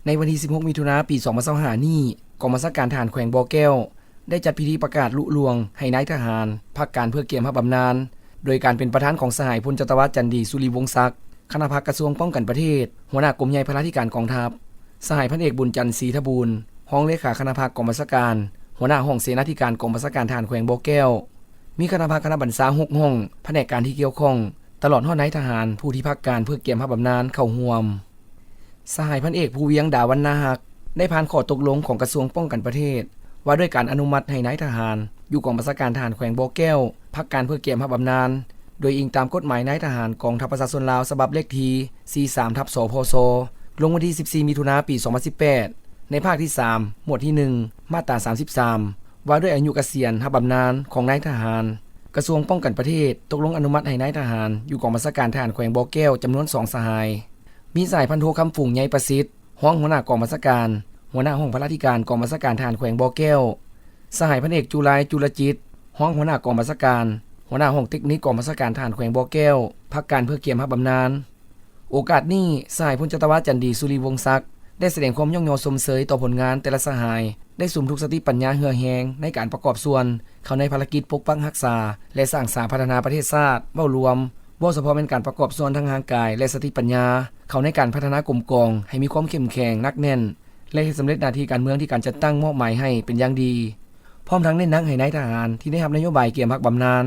ໃນວັນທີສິບຫົກ ມິຖຸນາ ປີສອງພັນຊາວຫ້ານີ້, ກອງບັນຊາການທະຫານແຂວງບໍ່ແກ້ວ ໄດ້ຈັດພິທີປະກາດລຸລ່ວງໃຫ້ນາຍທະຫານພັກການເພື່ອກຽມຮັບບຳນານ ໂດຍການເປັນປະທານຂອງສະຫາຍ ພົນຈັດຕະວາ ຈັນດີ ສຸລິວົງສັກ, ຄະນະພັກກະຊວງປ້ອງກັນປະເທດ, ຫົວໜ້າກົມໃຫຍ່ພະລາທິການກອງທັບ, ສະຫາຍ ພັນເອກ ບຸນຈັນ ສີທະບູນ, ຮອງເລຂາຄະນະພັກກອງບັນຊາການ, ຫົວໜ້າຫ້ອງເສນາທິການກອງບັນຊາການທະຫານແຂວງບໍ່ແກ້ວ, ມີຄະນະພັກຄະນະບັນຊາຫົກຫ້ອງ, ພະແນກການທີ່ກ່ຽວຂ້ອງ, ຕະຫຼອດຮອດນາຍທະຫານຜູ້ທີ່ພັກການເພື່ອກຽມຮັບບຳນານເຂົ້າຮ່ວມ. ສະຫາຍ ພັນເອກ ພູວຽງ ດາວັນນາຮັກ ໄດ້ຜ່ານຂໍ້ຕົກລົງຂອງກະຊວງປ້ອງກັນປະເທດ ວ່າດ້ວຍການອະນຸມັດໃຫ້ນາຍທະຫານຢູ່ກອງບັນຊາການທະຫານແຂວງບໍ່ແກ້ວ ພັກການເພື່ອກຽມຮັບບຳນານ ໂດຍອີງຕາມກົດໝາຍນາຍທະຫານກອງທັບປະຊາຊົນລາວ ສະບັບເລກທີສີ່ສາມ ທັບ ສພສ ລົງວັນທີສິບສີ່ ມິຖຸນາ ປີສອງພັນສິບແປດ ໃນພາກທີສາມ ໝວດທີໜຶ່ງ ມາດຕາສາມສິບສາມ ວ່າດ້ວຍອາຍຸກະສຽນຮັບບຳນານຂອງນາຍທະຫານ. ກະຊວງປ້ອງກັນປະເທດຕົກລົງອະນຸມັດໃຫ້ນາຍທະຫານຢູ່ກອງບັນຊາການທະຫານແຂວງບໍ່ແກ້ວຈຳນວນສອງສະຫາຍ ມີສະຫາຍ ພັນໂທ ຄຳຝູງ ໃຍປະສິດ ຮອງຫົວໜ້າກອງບັນຊາການ, ຫົວໜ້າຫ້ອງພະລາທິການກອງບັນຊາການທະຫານແຂວງບໍ່ແກ້ວ, ສະຫາຍ ພັນເອກ ຈຸໄລ ຈຸລະຈິດ ຮອງຫົວໜ້າກອງບັນຊາການ, ຫົວໜ້າຫ້ອງເຕັກນິກກອງບັນຊາການທະຫານແຂວງບໍ່ແກ້ວ ພັກການເພື່ອກຽມຮັບບຳນານ. ໂອກາດນີ້, ສະຫາຍ ພົນຈັດຕະວາ ຈັນດີ ສຸລິວົງສັກ ໄດ້ສະແດງຄວາມຍ້ອງຍໍຊົມເຊີຍຕໍ່ຜົນງານແຕ່ລະສະຫາຍ ໄດ້ສຸມທຸກສະຕິປັນຍາເຫື່ອແຮງໃນການປະກອບສ່ວນເຂົ້າໃນພາລະກິດປົກປັກຮັກສາ ແລະ ສ້າງສາພັດທະນາປະເທດຊາດເວົ້າລວມ, ເວົ້າສະເພາະແມ່ນການປະກອບສ່ວນທາງຮ່າງກາຍ ແລະ ສະຕິປັນຍາ ເຂົ້າໃນການພັດທະນາກົມກອງໃຫ້ມີຄວາມເຂັ້ມແຂງໜັກແໜ້ນ ແລະ ເຮັດສຳເລັດໜ້າທີ່ການເມືອງທີ່ການຈັດຕັ້ງມອບໝາຍໃຫ້ເປັນຢ່າງດີ. ພ້ອມທັງເນັ້ນໜັກໃຫ້ນາຍທະຫານທີ່ໄດ້ຮັບນະໂຍບາຍກຽມຮັບບຳນານ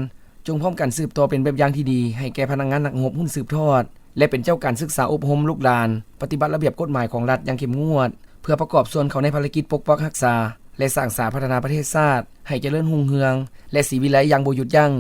ຈົ່ງພ້ອມກັນສືບຕໍ່ເປັນແບບຢ່າງທີ່ດີໃຫ້ແກ່ພະນັກງານນັກຮົບຮຸ່ນສືບທອດ ແລະ ເປັນເຈົ້າການສຶກສາອົບຮົມລູກຫຼານ ປະຕິບັດລະບຽບກົດໝາຍຂອງລັດຢ່າງເຂັ້ມງວດ ເພື່ອປະກອບສ່ວນເຂົ້າໃນພາລະກິດປົກປັກຮັກສາ ແລະ ສ້າງສາພັດທະນາປະເທດຊາດໃຫ້ຈະເລີນຮຸ່ງເຮືອງ ແລະ ສີວິໄລຢ່າງບໍ່ຢຸດຢັ້ງ.